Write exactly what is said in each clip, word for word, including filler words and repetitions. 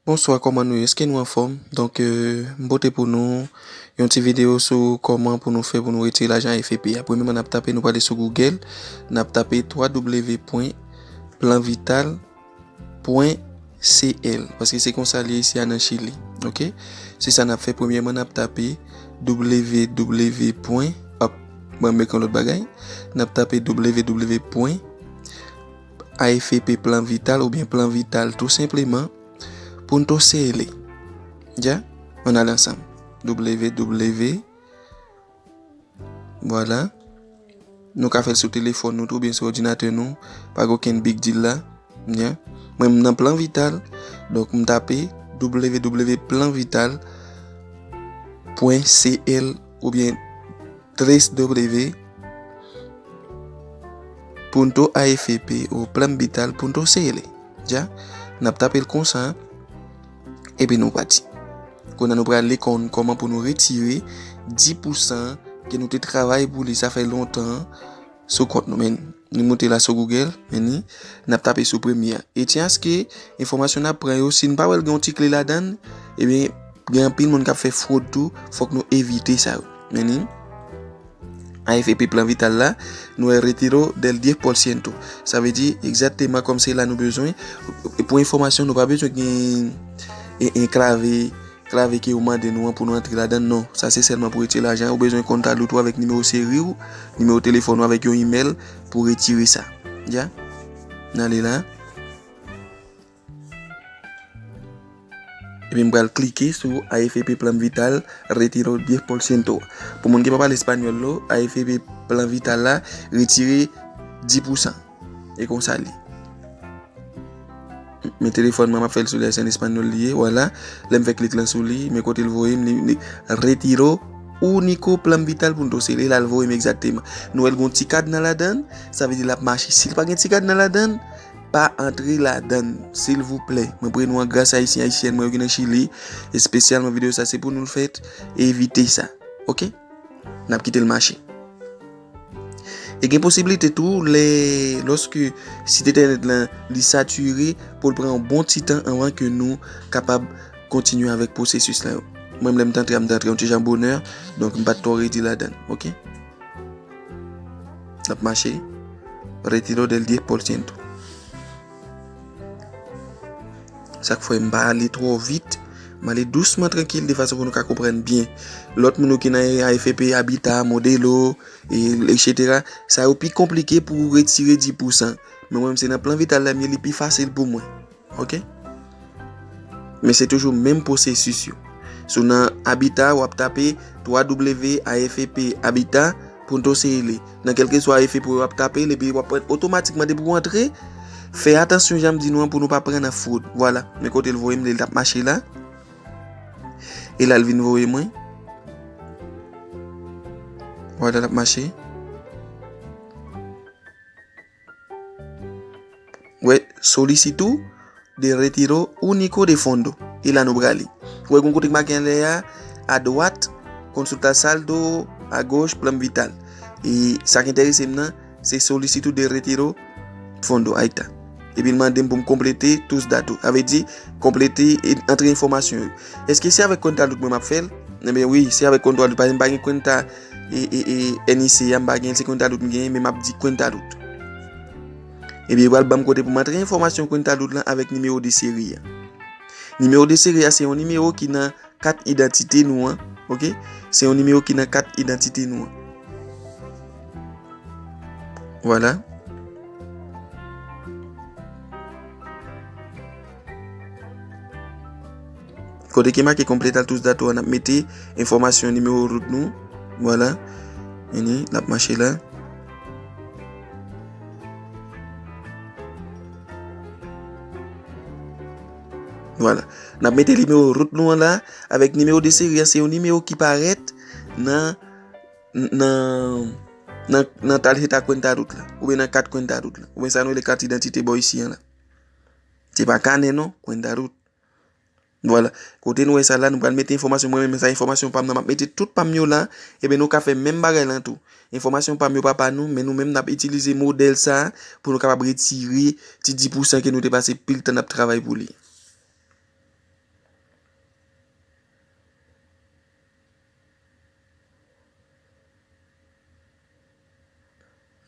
Bonswa, kòman nou ye? Èske nou anfòm? Donk, euh, m pote pou nou yon ti videyo sou kòman pou nou fè pou nou retire lajan A F P a. Premyèman, n ap tape, nou prale sou Google, n ap tape w w w pwen plan vital pwen c l, paske se konsa li ye isi a nan Chili. Oke? Se sa n ap fè. Premyèman, n ap tape w w w pwen, ap, mwen met yon lòt bagay. N ap tape w w w pwen A F P plan vital oubyen plan vital tou senpleman pou n tou sele. Dja? Ann ale ansanm. W W W. Vwala. Nou ka fè l sou telefòn nou tou oubyen sou òdinatè nou. Pa gen okenn big deal la. Dja? Mwen, m nan plan vital. Donk, m tape w w w plan vital pwen c l oubyen tres W pou n tou A F P ou plan vital pou n tou sele. Dja? N ap tape l konsa, epi nou pati. Kounye a nou prale konn kòman pou nou retire dis pousan ke nou te travay pou li, sa fè lontan, sou kont nou. Men, li moute la sou Google, men ni, n ap tape sou premye a. E tyen aske enfòmasyon n ap pran yo, si n pa wè l gen yon ti kle ladan l, ebyen, gen anpil moun k ap fè fwod tou, fòk nou evite sa yo. Men ni, A F P plan vital la, nou wè retiro del diez por ciento. Sa vle di egzakteman kòm se la nou bezwen. E pou enfòmasyon, nou pa bezwen gen en, en klave, klave ke yo mande nou an pou nou antre ladan l, non. Sa se sèlman pou retire lajan. Ou bezwen kont Tadoot ou avèk nimewo seri w, nimewo telefòn ou avèk yon imèl pou retire sa. Dja? N ale la. Epi m pral klike sou A F P plan vital retiro diez por ciento. Pou moun ki pa pale espanyòl lo, A F P plan vital la retire dis pousan. E konsa li. Men telefòn mwen, m ap fè l sou li, se an espanyòl li ye, vwala. Lè m fè klik lan sou li, men kote l voye m, li, li retiro único plan vital punto cl, e la l voye m egzakteman. Nou wè l gon ti kadna ladan l, sa vle di l ap mache. Si l pa gen ti kadna ladan l, pa antre ladan l, silvouplè. Mwen pre nou an gras Ayisyen, Ayisyèn mwen yo ki nan Chili, espesyalman videyo sa se pou nou l fèt, evite sa. Oke? N ap kite l mache. E gen posiblite tou, lè, lòske sit entènèt lan li satire, pou l pran yon bon ti tan anvan ke nou kapab kontinye avèk pwosesis la yo. Mwen, lè m t antre a, m t antre yon ti jan bonè, donk m pa t twò redi ladan l, oke? N ap mache. Retiro del diez por ciento. Sa k fè m pa ale twò vit, m ale dousman, trankil, de fason pou nou ka konprann byen. Lòt moun yo ki nan A F P, Habitat, Modelo, e, etsetera, sa yo pi konplike pou retire dis pousan. Men mwen, se nan plan vital la m ye, li pi fasil pou mwen. Oke? Men se toujou menm pwosesis yo. Si w nan Habitat, w ap tape w w w A F P Habitat punto cl. Nan kèlkeswa A F P w ap tape l, epi w ap otomatikman depi w antre, fè atansyon jan m di nou an pou nou pa pran nan fwod. Vwala, men kote l voye m, li t ap mache la. E la l vin voye mwen. Vwala, l ap mache. Wè, solicitud de retiro único de fondo. E la nou prale. Wè, gon kote k make anlè a, adwat, consulta saldo, agoch, plan vital. E sa k enterese m nan, se solicitud de retiro fondo, ahí está. Epi l mande m pou m konplete tus datos. Sa vle di, konplete e antre enfòmasyon yo. Èske se avèk Cuenta Tadoot mwen m ap fè l? Ebyen wi, se avèk Cuenta Tadoot. Paske m pa gen Cuenta, e, e, e, N I C a, m pa gen l, se Cuenta Tadoot m genyen, men m ap di Cuenta Tadoot. Ebyen, yo pral ban m kote pou m antre enfòmasyon Cuenta Tadoot lan avèk nimewo de seri a. Nimewo de seri a, se yon nimewo ki nan kat idantite nou an, oke? Se yon nimewo ki nan kat idantite nou an. Vwala. Kote ki make completa tus datos an, n ap mete enfòmasyon nimewo rout nou. Vwala. Vini, l ap mache la. Vwala. N ap mete nimewo rout nou an la, avèk nimewo de seri a, se yon nimewo ki parèt nan, nan, nan, nan tarjeta Cuenta Tadoot la, oubyen nan kat Cuenta Tadoot la, oubyen sa nou rele kat idantite bò isi an la. Se pa kanè non, Cuenta Tadoot. Vwala. Kote nou wè sa la, nou pral mete enfòmasyon. Mwen menm sa enfòmasyon pa m nan, m ap mete tout pa m yo la. Ebyen, nou ka fè menm bagay lan tou. Enfòmasyon pa m yo pa pa nou, men nou menm n ap itilize modèl sa a pou nou kapab retire ti dis pousan ke nou te pase pil tan n ap travay pou li.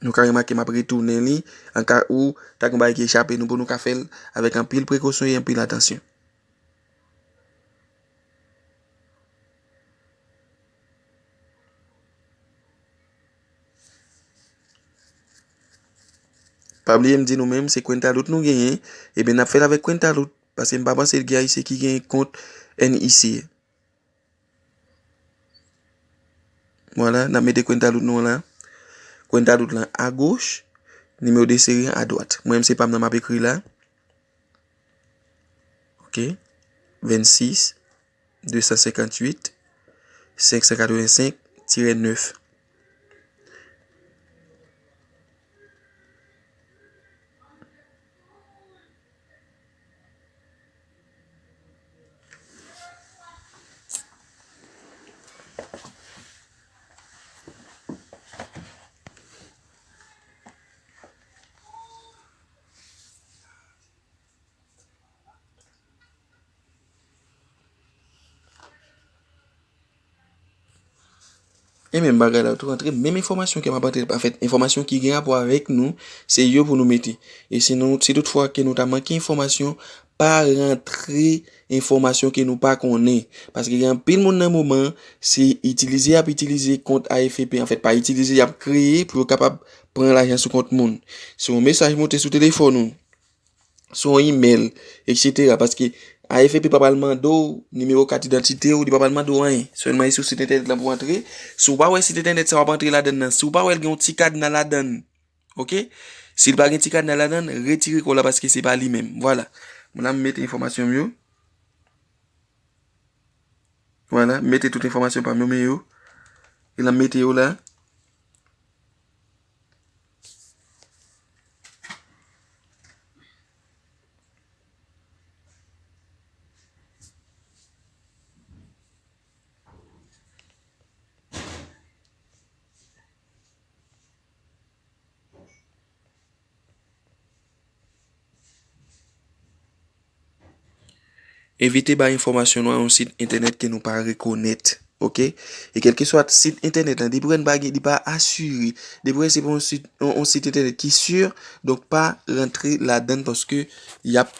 Nou ka remake m ap retounen li, an ka ou ta gen yon bagay ki echape nou, pou nou ka fè l avèk anpil prekosyon e anpil atansyon. Pa bliye m di nou menm, se Quentalot nou genyen, ebyen n ap fè l avèk Quentalot, paske m pa panse gen Ayisyen ki gen kont N I C. Vwala, n ap mete Quentalot nou an la. Quentalot lan agoch, nimewo de seri an adwat. Mwen menm se pa m nan m ap ekri la. Ok. Vennsis, de san senkanntuit, senk san katrevensenk, tirè nèf. E menm bagay la, tou rantre menm enfòmasyon ke m ap antre. Anfèt, enfòmasyon ki gen rapò avèk nou, se yo pou nou mete. E si nou, si toutfwa ke nou ta manke enfòmasyon, pa rantre enfòmasyon ke nou pa konnen. Paske gen anpil moun nan moman, se itilize y ap itilize kont A F P. Anfèt, pa itilize, y ap kreye pou yo kapab pran lajan sou kont moun. Si yon mesaj moute sou telefòn ou, sou yon imèl, etsetera. Paske A F P pa pral mande w nimewo kat idantite w, li pa pral mande w anyen. Sèlman e sou sit entènèt lan pou w antre. Si w pa wè sit entènèt sa w ap antre ladann nan, si w pa wè l gen yon ti kadna ladann, ok? Si l pa gen ti kadna ladann, retire kò w la paske se pa li menm. Vwala. Mwen la m mete enfòmasyon m yo. Vwala, m mete tout enfòmasyon pa m yo, men yo. E la m mete yo la. Evite bay enfòmasyon nou a yon sit entènèt ke nou pa rekonèt, ok? E kèlkeswa sit entènèt lan, depi w wè n pa gen, li pa asire, depi w wè se pa yon sit, yon, yon sit entènèt ki si, donk pa rantre ladann paske y ap,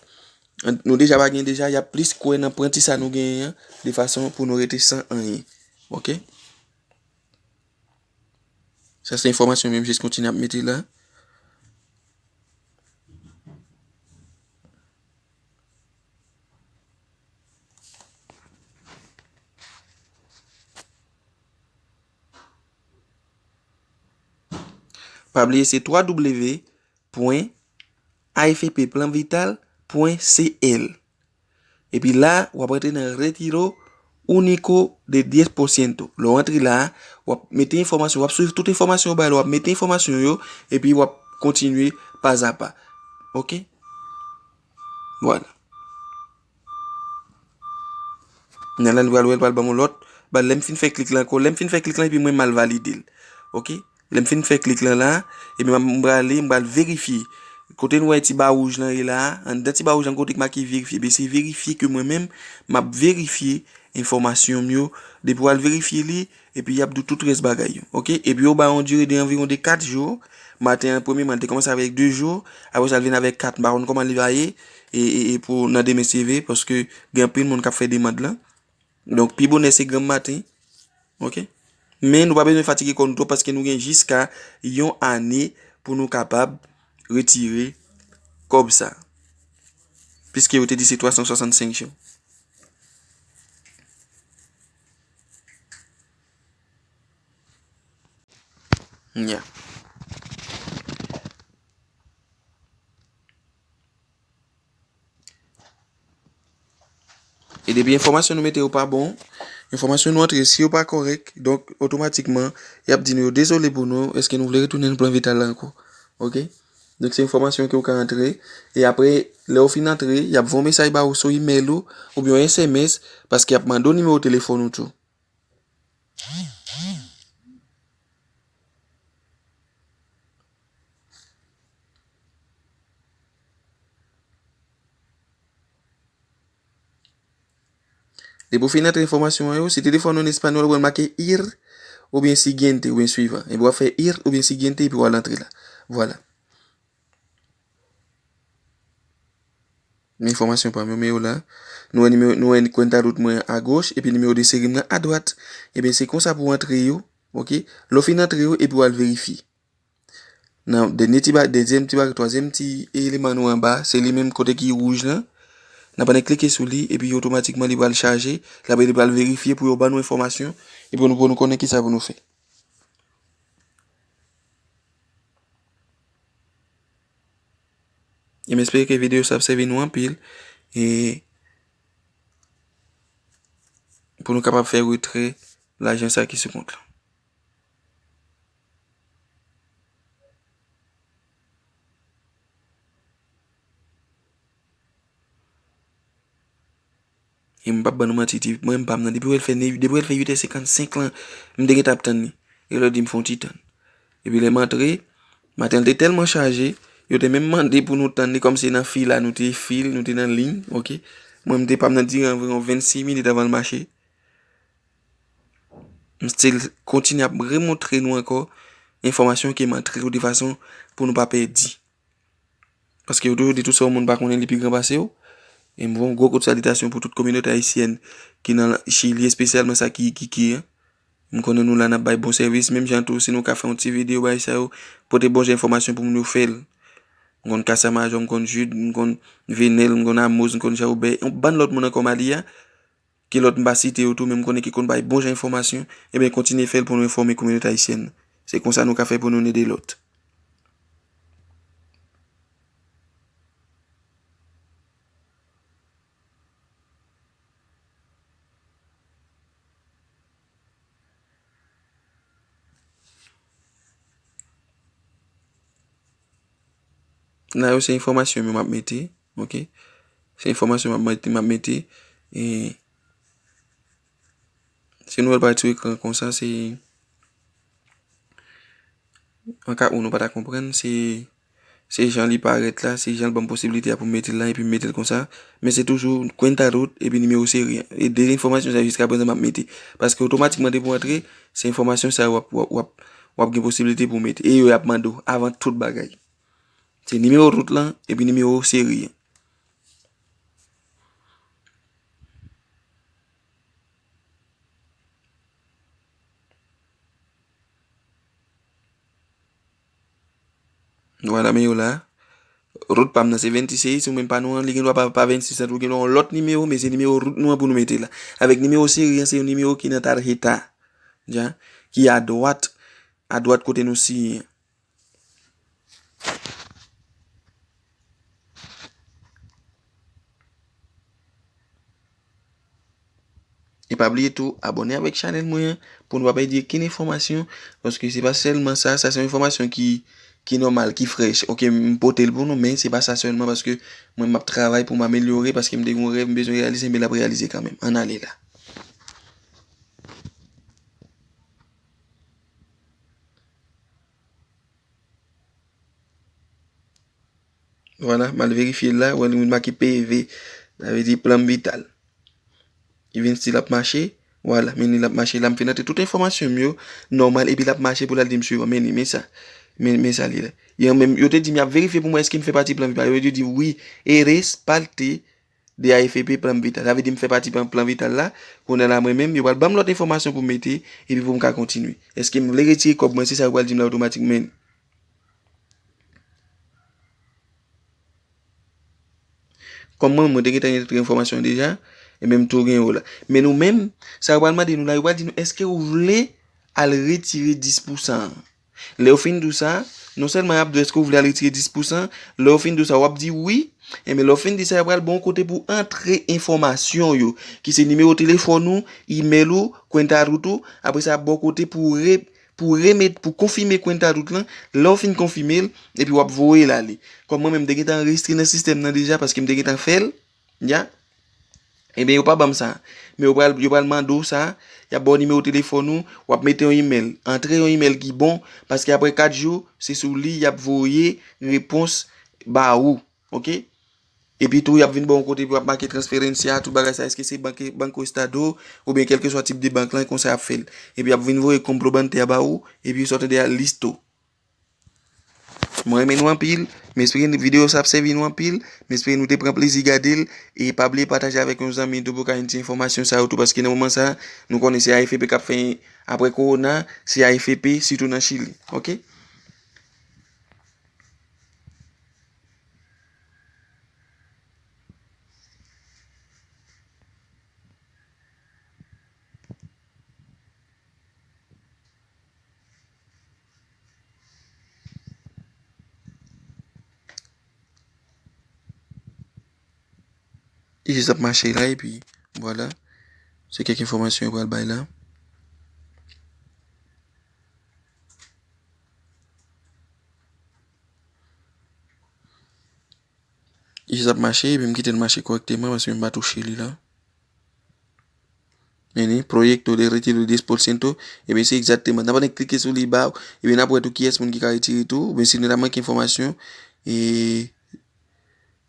nou deja pa gen deja, y ap plis kwè nan pranti sa nou genyen an, de fason pou nou rete san anyen, ok? Sa se enfòmasyon menm, jis kontinye ap mete la. Pa bliye se twa w pwen A F P plan vital pwen C L. Epi la, w ap rantre nan retiro único de diez por ciento. Lè w antre la, w ap mete enfòmasyon, w ap swiv tout enfòmasyon yo bay la, w ap mete enfòmasyon yo, epi w ap kontinye pazapa. Ok? Vwala. Nan la, nou pral wè, l pral ban m yon lòt. Ba, lè m fin fè klik la ankò, lè m fin fè klik la, epi mwen, m al valide l. Ok? Lè m fin fè klik lan la, epi m, m prale, m pral verifye. Kote nou wè ti ba wouj lan ye la, anndan ti ba wouj lan kote k make verifye. Ebyen, se verifye ke mwen menm, m ap verifye enfòmasyon m yo. Depi w al verifye li, epi y ap di w tout rès bagay yo. Ok? Epi yo ba yon dire de anviwon de kat jou. Maten an, premyèman, li te kòmanse avèk de jou. Apre sa, l vin avèk kat. M pa konn kòman li va ye. E, e, e pou nan demen se vre, paske gen anpil moun k ap fè demann lan. Donk, pi bonè se granm maten. Ok? Men nou pa bezwen fatige kò nou twòp paske nou gen jiska yon ane pou nou kapab retire kòb sa. Piske yo te di se twa san swasannsenk jou. Yeah. E depi enfòmasyon nou mete yo pa bon, enfòmasyon nou antre, si yo pa kòrèk, donk, otomatikman, y ap di nou yo dezole pou nou, èske nou vle retounen nan plan vital la ankò. Ok? Donk, se enfòmasyon ke w ka antre. E apre, lè w fin antre, y ap voye yon mesaj ba ou sou imèl ou, oubyen yon S M S, paske y ap mande w nimewo telefòn ou tou. Depi w fin antre enfòmasyon an yo, si telefòn ou an espanyòl, ou wè l make ir, oubyen siguiente, oubyen suivant. Epi w ap fè ir oubyen siguiente, epi w al antre la. Vwala. Men enfòmasyon pa m yo, men yo la. Nou wè nimewo, nou wè kwenta rout mwen agoch, epi nimewo de seri m nan adwat. Ebyen, se konsa pou w antre yo, oke? Lè w fin antre yo, epi w al verifye. Nan dènye ti ba, dezyèm ti ba, twazyèm ti eleman nou anba, se li menm kote ki wouj lan. N ap annik klike sou li, epi otomatikman li pral chaje, l ap, li pral verifye pou yo ban nou enfòmasyon, epi nou, pou nou konnen kisa pou nou fè. E m espere ke videyo sa ap sèvi nou anpil, e pou nou kapab fè retrè lajan sa ki sou kont lan. E m p ap ban nou manti, ti, mwen m pa m nan. Depi w wè l fè ne-, depi w wè l fè uit è senkannsenk lan, m te gentan ap tann li. E lè w di m fè yon ti tann. Epi lè m antre, maten an te tèlman chaje, yo te menm mande pou nou tann li kòmsi nan fil la, nou te fil, nou te nan liy, oke. Mwen m te pa m nan dire anviwon vennsis minit avan l mache. M still kontinye ap remontre nou ankò enfòmasyon ke m antre yo de fason pou nou pa pèdi. Paske yo toujou di tou sa yon moun pa konnen li pi gran pase w. E m voye yon gwo kout salitasyon pou tout kominote ayisyèn ki nan Chili, espesyalman sa ki, ki, ki, en. M konnen nou la n ap bay bon sèvis, menm jan tou si nou ka fè yon ti videyo bay sa yo, pote bon jan enfòmasyon pou moun yo fè l. M konn Kasamajò, m konn Jid, m konn Venèl, m konn Amoz, m konn Jawobè, yon bann lòt moun ankò Mali a, ki lòt m pa site yo tou, men m konnen ki konn bay bon jan enfòmasyon, ebyen kontinye fè l pou nou enfòme kominote ayisyèn. Se konsa nou ka fè pou nou ede lòt. La yo se enfòmasyon m yo m ap mete, oke? Se enfòmasyon m ap mete, m ap mete. E si nou wè l parèt sou ekran konsa, se an ka ou nou pa ta konprann, se, se jan li parèt la, se jan l ban m posiblite a pou m mete l la, epi m mete l konsa. Men se toujou kwenta rout, epi nimewo seri an. E de enfòmasyon sa jiskaprezan m ap mete. Paske otomatikman depi w antre, se enfòmasyon sa yo w ap, w ap, w ap, w ap gen posiblite pou w mete. E yo y ap mande w avan tout bagay. Se nimewo rout lan, epi nimewo seri an. Vwala, men yo la. Rout pa m nan se vennsis, ou menm pa nou an, li gen dwa pa, pa vennsis an tou, gen dwa yon lòt nimewo, men se nimewo rout nou an pou nou mete la. Avèk nimewo seri an, se yon nimewo ki nan tarjeta, ja, ki adwat, adwat kote nou siyen an. E pa bliye tou, abòne avèk chanèl mwen an pou nou pa pèdi okenn enfòmasyon, paske se pa sèlman sa, sa se yon enfòmasyon ki, ki nòmal, ki frèch. Oke, m pote l pou nou, men se pa sa sèlman, paske mwen m ap travay pou m amelyore, paske m te gen yon rèv m bezwen reyalize, men l ap reyalize kanmenm. Ann ale la. Vwala, m al verifye l la, wè li make P V, sa vle di plan vital. Li vin still ap mache, vwala, men li l ap mache la, m fin antre tout enfòmasyon m yo, nòmal, epi l ap mache pou l al di m swivan, men li, men sa, men, men sa li la. Yo menm, yo te di m y ap verifye pou mwen èske m fè pati plan vital, yo di wi, eres parte de A F P plan vital. Sa vle di m fè pati plan, plan vital la. Kounye a la, mwen menm, yo pral ban m lòt enfòmasyon pou m mete, epi pou m ka kontinye. Èske m vle retire kòb mwen, se sa yo pral di m la otomatikman. Kòm mwen, mwen te gentan antre enfòmasyon deja, e menm tou gen yo la. Men nou menm, sa yo pral mande nou la, yo pral di nou, èske ou vle al retire dis pousan an? Lè yo fin di w sa, non sèlman y ap di w èske w vle al retire dis pousan, lè yo fin di w sa, w ap di wi, enben lè yo fin di sa, y ap pral ba w kote pou antre enfòmasyon w yo, ki se nimewo telefòn ou, imèl ou, kwenta rout ou, apre sa y ap ba w kote pou w re-, pou w remet, pou konfime kwenta rout lan, lè w fin konfime l, epi w ap voye l ale. Kòm mwen menm, m te gentan anrejistre nan sistèm nan deja, paske m te gentan fè l, ya. Ebyen, yo pa ban m sa. Men yo pral, yo pral mande w sa, y ap ba w nimewo telefòn ou, w ap mete yon imèl. Antre yon imèl ki bon, paske apre kat jou, se sou li y ap voye repons ba ou. Oke? Epi tou, y ap vin ba w yon kote pou y ap make transferencia, tout bagay sa, èske se bank, Banco Estado, oubyen kèlkeswa tip de bank lan, konsa y ap fè l. Epi y ap vin voye comprobante a ba ou, epi sa w tande a listo. Mwen renmen nou anpil, m espere videyo sa ap sèvi nou anpil, m espere nou te pran plezi gade l, e pa bliye pataje avèk yon zanmi tou pou ka jwenn ti enfòmasyon sa yo tou, paske nan moman sa, nou konnen se A F P k ap fè apre kowona, se A F P, sitou nan Chili, oke? E jis ap mache la, epi vwala. Se kèk enfòmasyon yo pral bay la. Li jis ap mache, epi m kite l mache kòrèkteman, paske m pa touche li la. Men ni, proyekto de retiro de diez por ciento, ebyen, se egzakteman. N ap annik klike sou li ba, ebyen, n ap wè tou kiyès moun ki ka retire tou, oubyen si nou ta manke enfòmasyon, e,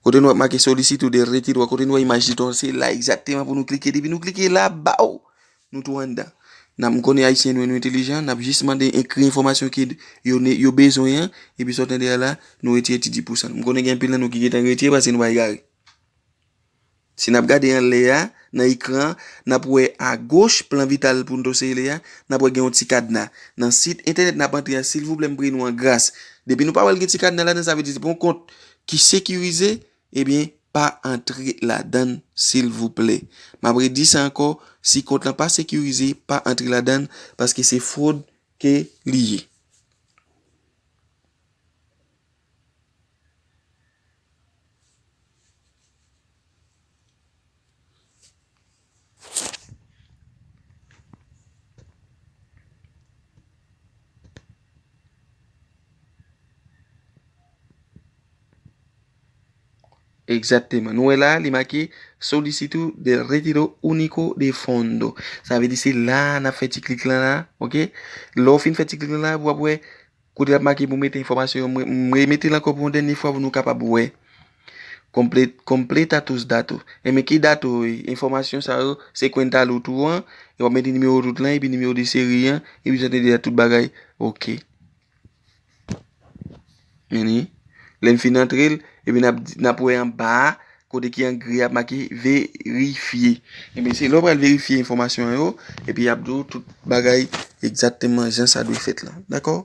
kote nou ap make solicitud de retiro, kote nou wè imaj li tou, se la egzakteman pou nou klike. Depi nou klike la, baw! Nou tou anndan. N ap, m konnen Ayisyen nou, nou entelijan, n ap jis mande, ekri enfòmasyon ke yo, ne- yo bezwen an, epi sa w tande a la, nou retire ti dis pousan. M konnen gen anpil nan nou ki gentan retire, paske nou pa egare. Si n ap gade anlè a, nan ekran an, n ap wè agoch, plan vital pou n to sele a, n ap wè gen yon ti kadna. Nan sit entènèt n ap antre a, silvouplè, m priye nou an gras. Depi nou pa wè l gen ti kadna ladan, sa vle di se pa yon kont ki sekirize, ebyen, pa antre ladan l, silvouplè. M ap redi sa ankò, si kont lan pa sekirize, pa antre ladan l, paske se fwod ke li ye. Egzakteman. Nou wè la, li make solicitud de retiro único de fondo. Sa vle di se la n ap fè ti klik lan la, oke? Lè w fin fè ti klik lan la, w ap wè kote l ap make pou mete enfòmasyon yo. Mwen, mwen remete l ankò pou yon dènye fwa pou nou kapab wè. Komple-, completa tus datos. Enben ki dato, enfòmasyon sa yo, se kwenta loto an, e w ap mete nimewo loto lan, epi nimewo de seri an, epi sa te deja tout bagay, oke. Men ni, lè n fin antre l, epi n ap, n ap wè anba a, kote ki an gri ap make verifye. Ebyen, se lè w pral verifye enfòmasyon an yo, epi y ap di w tout bagay egzakteman jan sa dwe fèt la. Dakò?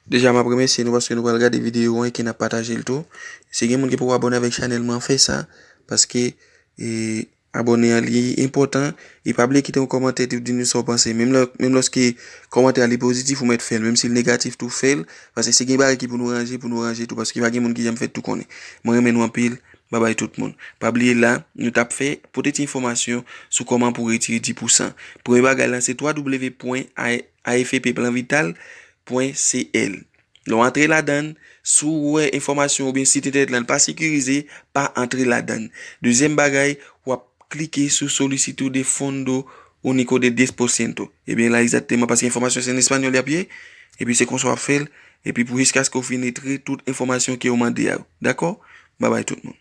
Deja, m ap remèsye nou paske nou pral gade videyo an e ke n ap pataje l tou. Si gen moun ki poko abòne avèk chanèl mwen, fè sa, paske, e, abòne an li enpòtan. E pa bliye kite yon kòmantè tou, di nou sa w panse. Menm lè, menm lòske kòmantè a li pozitif, ou mèt fè l. Menm si l negatif tou, fè l. Paske si gen bagay ki pou nou ranje, pou nou ranje tou, paske pa gen moun ki janm fèt tou konnen. Mwen renmen nou anpil. Babay tout moun. Pa bliye la, nou t ap fè, pote ti enfòmasyon sou kòman pou retire dis pousan. Premye bagay la, se www pwen afp plan vital pwen cl. Lè w antre ladan l, si w wè enfòmasyon oubyen sit entènèt lan pa sekirize, pa antre ladan l. Dezyèm bagay, w ap klike sou solicitud de fondo único de diez por ciento. Ebyen la egzakteman, paske enfòmasyon se an espanyòl y ap ye, epi se konsa w ap fè l, epi pou jiskaske w fin antre tout enfòmasyon ke yo mande a yo. Dakò? Babay tout moun.